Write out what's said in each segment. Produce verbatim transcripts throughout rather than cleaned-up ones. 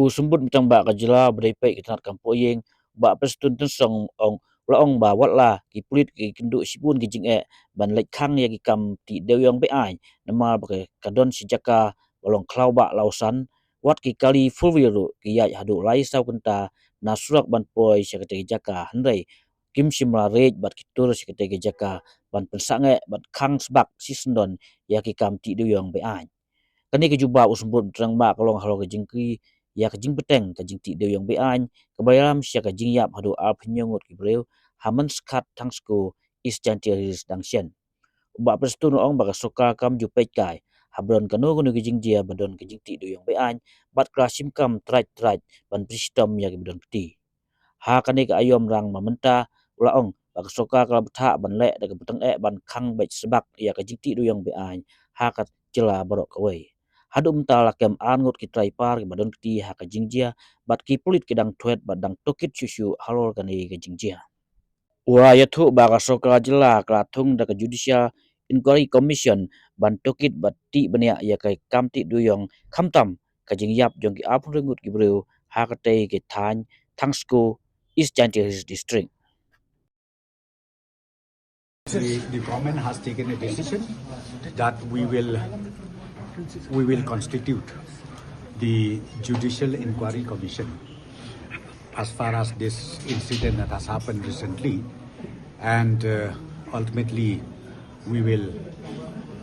U Symbud Bteng Bah ka jylla ba dei peit ka tnat kam pohïing, Bah Prestone Tynsong, ong, u la ong ba watla ki pulit ki kynduh shibun ki jingeh ban leit khang ïa ki kam tih dewïong beaiñ, namar ba ka, ka don shi jaka ba long khlaw bah lawsan, wat ki kali four wheel ruh ki ïaid haduh lai saw kynta na surok ban poi sha katei ka jaka, hynrei kim shym la rit bad ki tur sha katei ka jaka ban pynsangeh bad khang sbak shisyndon ïa ki kam tih dewïong beaiñ. Kane ka jubab u Symbud Bteng Bah ka long halor ka jingkyrkhu ïa ka jingbteng ka jingtih dewïong beaiñ kaba ïalam sha ka jingïap haduh arphew hynñiew ngut ki briew ha Mynskhat, Thangsko, East Jaintia Hills dang shen. U Bah Prestone u ong ba ka sorkar kam ju peit kai haba don kano kano ka jingjia ba don ka jingtih dewïong beaiñ bad ka la shim kam trai trai ban pynshitom ïa kiba don kti. Ha kane ka aïom rang ma mynta, u la ong ba ka sorkar ka la bthah ban leh da kaba tyngeh ban khang beit sbak ïa ka jingtih dewïong beaiñ ha ka jylla baroh kawei. Haduh mynta la kem ar ngut ki trai par kiba don kti ha ka jingjia bad ki pulit ki dang thwet bad dang tohkit shuh shuh halor kane ka jingjia. U la ïathuh ba ka sorkar jylla ka la thung da ka Judicial Inquiry Commission ban tohkit bad tih bniah ïa ka kam tih dewïong, khamtam ka jingïap jong ki arphew hynriew ngut ki briew ha katei ka thaiñ Thangsko, East Jaintia Hills District. The, the government has taken a decision that we will, we will constitute the Judicial Inquiry Commission as far as this incident that has happened recently, and, uh, ultimately we will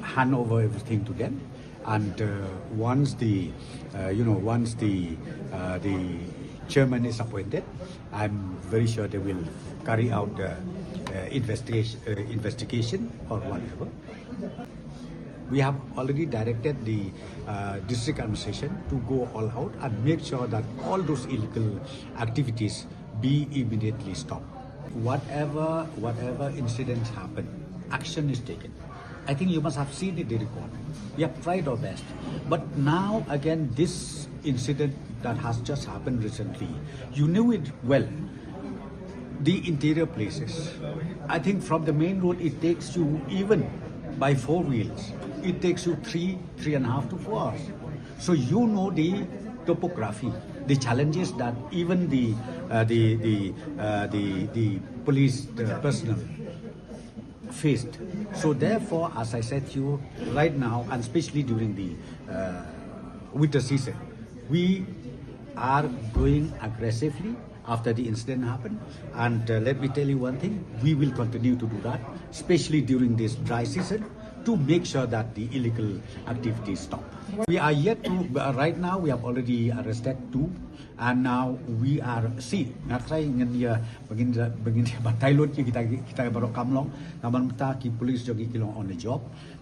hand over everything to them. And, uh, once the, uh, you know, once the, uh, the chairman is appointed, I'm very sure they will carry out the, uh, investigation, uh, investigation or whatever. We have already directed the, uh, district administration to go all out and make sure that all those illegal activities be immediately stopped. Whatever, whatever incidents happen, action is taken. I think you must have seen it, the report. We have tried our best. But now, again, this incident that has just happened recently, you knew it well. The interior places, I think from the main road, it takes you, even by four wheels, it takes you three, three and a half to four hours. So you know the topography, the challenges that even the, uh, the, the, uh, the, the police, the personnel faced. So therefore, as I said to you, right now, and especially during the, uh, winter season, we are going aggressively after the incident happened. And, uh, let me tell you one thing, we will continue to do that, especially during this dry season, to make sure that the illegal activities stop. We are yet to, uh, right now, we have already arrested two, and now we are, see, nga try ngin ïa, ba ngin, ba ngin batai lut ïa kita, kita baroh kam long, namar mynta ki police jong ngi ki long on the job,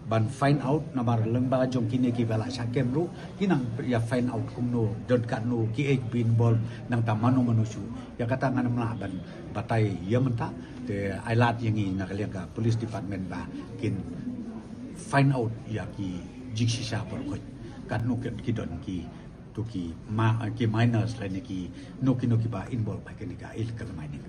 ban find out, namar lyngba jong kine kiba la shah kem ruh, ki nang ïa find out kumno, don katno, kiei kiba involve, nangta mano mano shuh. Ïa kata ngan ym lah ban batai ïa mynta, te ai lad ïa ngi na ka liang ka police department ba kin find out ïa ki jingshisha por khuid. Katno ki, ki don ki, to ki ma, ki minors lane kino kino kiba involve ha kane ka illegal mining.